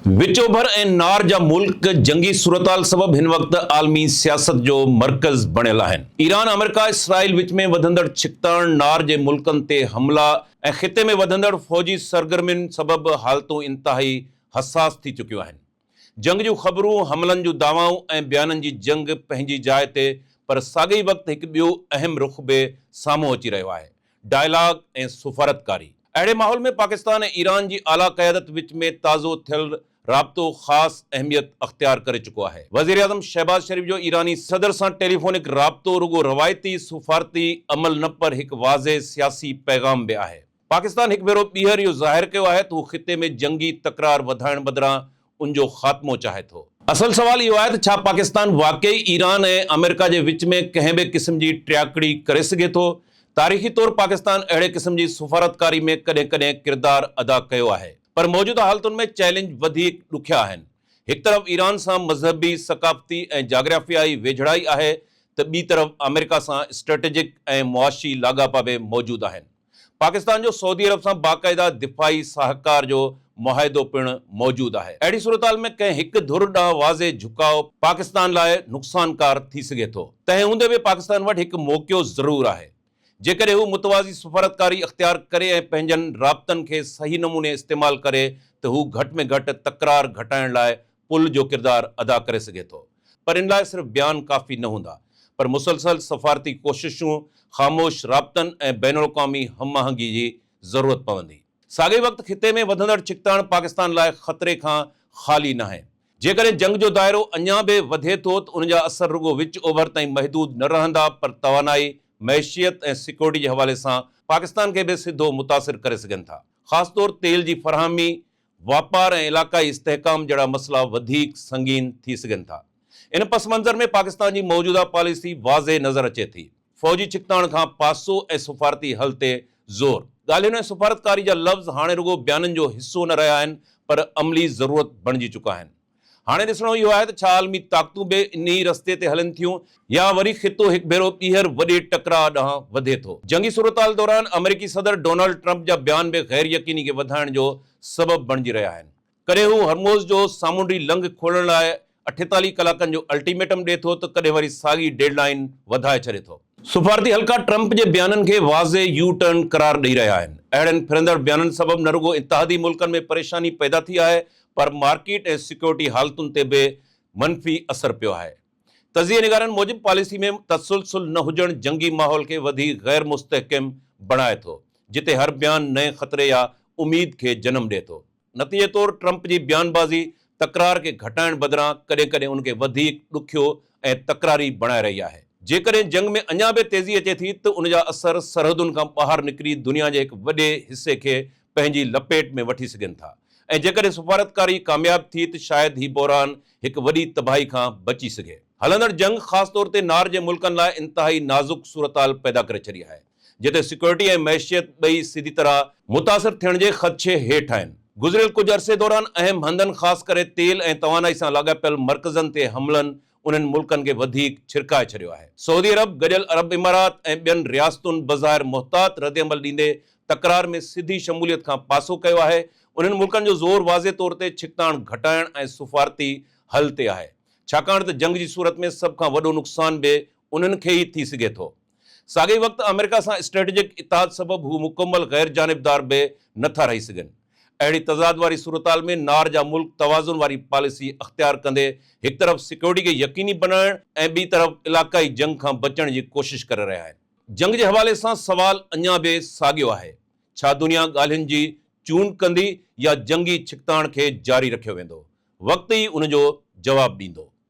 وچ اوڀر ۽ نار جا ملڪ جنگي صورتحال سبب هن وقت عالمي سياست جو مرڪز بڻيل آهن. ايران آمريڪا اسرائيل وچ ۾ وڌندڙ ڇڪتاڻ، نار جي ملڪن تي حملا ۽ خطي ۾ وڌندڙ فوجي سرگرمين سبب حالتون انتهائي حساس ٿي چڪيون آهن. جنگ جون خبرون، حملن جون دعوائون ۽ بيانن جي جنگ پنهنجي جاء تي پر ساڳئي وقت هڪ ٻيو اهم رخ به سامهون اچي رهيو آهي، ڊائلاگ ۽ سفارتڪاري. اهڙي ماحول ۾ پاڪستان ۽ ايران جي اعليٰ قيادت وچ ۾ تازو ٿيل رابطو خاص اهميت اختيار ڪري چڪو آهي. وزيراعظم شهباز شريف جو ايراني صدر سان ٽيليفونڪ رابطو رڳو روايتي سفارتي عمل نه پر هڪ واضح سياسي پيغام به آهي. پاڪستان هڪ ڀيرو ٻيهر اهو ظاهر ڪيو آهي ته هو خطي ۾ جنگي تڪرار وڌائڻ بدران ان جو خاتمو چاهي ٿو. اصل سوال اهو آهي ته ڇا پاڪستان واقعي ايران ۽ آمريڪا جي وچ ۾ ڪنهن به قسم جي ٽياڪڙي ڪري سگهي ٿو؟ تاريخي طور پاڪستان اهڙي قسم جي سفارتڪاري ۾ ڪڏهن ڪڏهن ڪردار ادا ڪيو آهي پر موجوده حالتن ۾ چئلينج وڌيڪ ڏکيا آهن. هڪ طرف ايران سان مذهبي، ثقافتي ۽ جاگرافيائي ويجهڙائي آهي ته ٻي طرف آمريڪا سان اسٽريٽجڪ ۽ معاشي لاڳاپا به موجود آهن. پاڪستان جو سعودي عرب سان باقاعده دفاعي سهڪار جو معاهدو پڻ موجود آهي. اهڙي صورتحال ۾ ڪنهن هڪ ڌر ڏانهن واضح جهڪاء پاڪستان لاء نقصانڪار ٿي سگهي ٿو. تنهن هوندي به پاڪستان وٽ هڪ موقعو ضرور آهي. جيڪڏهن هو متوازي سفارتڪاري اختيار ڪري ۽ پنهنجن رابطن کي صحيح نموني استعمال ڪري ته هو گهٽ ۾ گهٽ تڪرار گهٽائڻ لاء پل جو ڪردار ادا ڪري سگهي ٿو پر ان لاء صرف بيان ڪافي نه هوندا پر مسلسل سفارتي ڪوششون، خاموش رابطن ۽ بين الاقوامي هم آهنگي جي ضرورت پوندي. ساڳئي وقت خطي ۾ وڌندڙ ڇڪتاڻ پاڪستان لاء خطري کان خالي ناهي. جيڪڏهن جنگ جو دائرو اڃا به وڌي ٿو ته ان جا اثر رڳو وچ اوڀر تائين محدود نه رهندا پر توانائي، معيشيت ۽ سيڪيورٽي جي حوالي سان پاڪستان کي به سڌو متاثر ڪري سگهن ٿا. خاص طور تيل جي فراهمي، واپار ۽ علاقائي استحڪام جهڙا مسئلا وڌيڪ سنگين ٿي سگهن ٿا. ان پس منظر ۾ پاڪستان جي موجوده پاليسي واضح نظر اچي ٿي. فوجي ڇڪتاڻ کان پاسو ۽ سفارتي حل تي زور. ڳالهين ۽ سفارتڪاري جا لفظ هاڻي رڳو بيانن جو حصو نه رهيا آهن پر عملي ضرورت بڻجي چڪا آهن. هاڻي ڏسڻو اهو آهي ته ڇا عالمي طاقتون به انهي رستي تي هلن ٿيون يا وري خطو هڪ ڀيرو ٻيهر وڏي ٽڪراء ڏانهن وڌي ٿو. جنگي صورتحال دوران آمريڪي صدر ڊونلڊ ٽرمپ جا بيان به غير يقيني کي وڌائڻ جو سبب بڻجي رهيا آهن. ڪڏهن هو هرموز جو سامونڊي لنگهه کولڻ لاء 48 ڪلاڪن جو الٽيميٽم ڏئي ٿو ته ڪڏهن وري ساڳي ڊيڊ لائين وڌائي ڇڏي ٿو. سفارتي حلقا ٽرمپ جي بيانن کي واضح يو ٽرن قرار ڏئي رهيا آهن. اهڙن ڦرندڙ بيانن سبب نه رڳو اتحادي ملڪن ۾ پريشاني پيدا ٿي آهي پر مارڪيٽ ۽ سيڪيورٽي حالتن تي به منفي اثر پيو آهي. تجزيي نگارن موجب پاليسي ۾ تسلسل نه هجڻ جنگي ماحول کي وڌيڪ غير مستحڪم بڻائي ٿو، جتي هر بيان نئين خطري يا اميد کي جنم ڏئي ٿو. نتيجي طور ٽرمپ جي بيان بازي تڪرار کي گهٽائڻ بدران ڪڏهن ڪڏهن ان کي وڌيڪ ڏکيو ۽ تڪراري بڻائي رهي آهي. جيڪڏهن جنگ ۾ اڃا به تيزي اچي ٿي ته ان جا اثر سرحدن کان ٻاهر نڪري دنيا جي هڪ وڏي حصي کي پنهنجي لپيٽ ۾ وٺي سگهن ٿا ۽ جيڪڏهن سفارتڪاري ڪامياب ٿي ته شايد هي بحران هڪ وڏي تباهي کان بچي سگهي. هلندڙ جنگ خاص طور تي نار جي ملڪن لاء انتهائي نازڪ صورتحال پيدا ڪري ڇڏي آهي. جتي سيڪيورٽي ۽ معيشت ٻئي سڌي طرح متاثر ٿيڻ جي خدشي هيٺ آهن. گذريل ڪجهه عرصي دوران اهم هنڌن خاص ڪري تيل ۽ توانائي سان لاڳاپيل مرڪزن تي حملن انهن ملڪن کي وڌيڪ ڇرڪائي ڇڏيو آهي. سعودي عرب، گڏيل عرب امارات ۽ ٻين رياستن بظاهر محتاط ردعمل ڏيندي تڪرار ۾ سڌي شموليت کان پاسو ڪيو آهي. انهن ملڪن جو زور واضح طور تي ڇڪتاڻ گهٽائڻ ۽ سفارتي حل تي آهي. ڇاڪاڻ ته جنگ جي صورت ۾ سڀ کان وڏو نقصان به انهن کي ئي ٿي سگهي ٿو. ساڳئي وقت آمريڪا سان اسٽريٽجڪ اتحاد سبب هو مڪمل غير جانبدار به نه ٿا رهي سگهن. اهڙي تضاد واري صورتحال ۾ نار جا ملڪ توازن واري پاليسي اختيار ڪندي هڪ طرف سيڪيورٽي کي يقيني بنائڻ ۽ ٻي طرف علاقائي جنگ کان بچڻ جي ڪوشش ڪري رهيا آهن. جنگ جي حوالي سان سوال اڃا به ساڳيو آهي، ڇا دنيا ڳالهين جي چونڊ ڪندي يا جنگي ڇڪتاڻ کي جاري رکيو ويندو؟ وقت ئي ان جو جواب ڏيندو.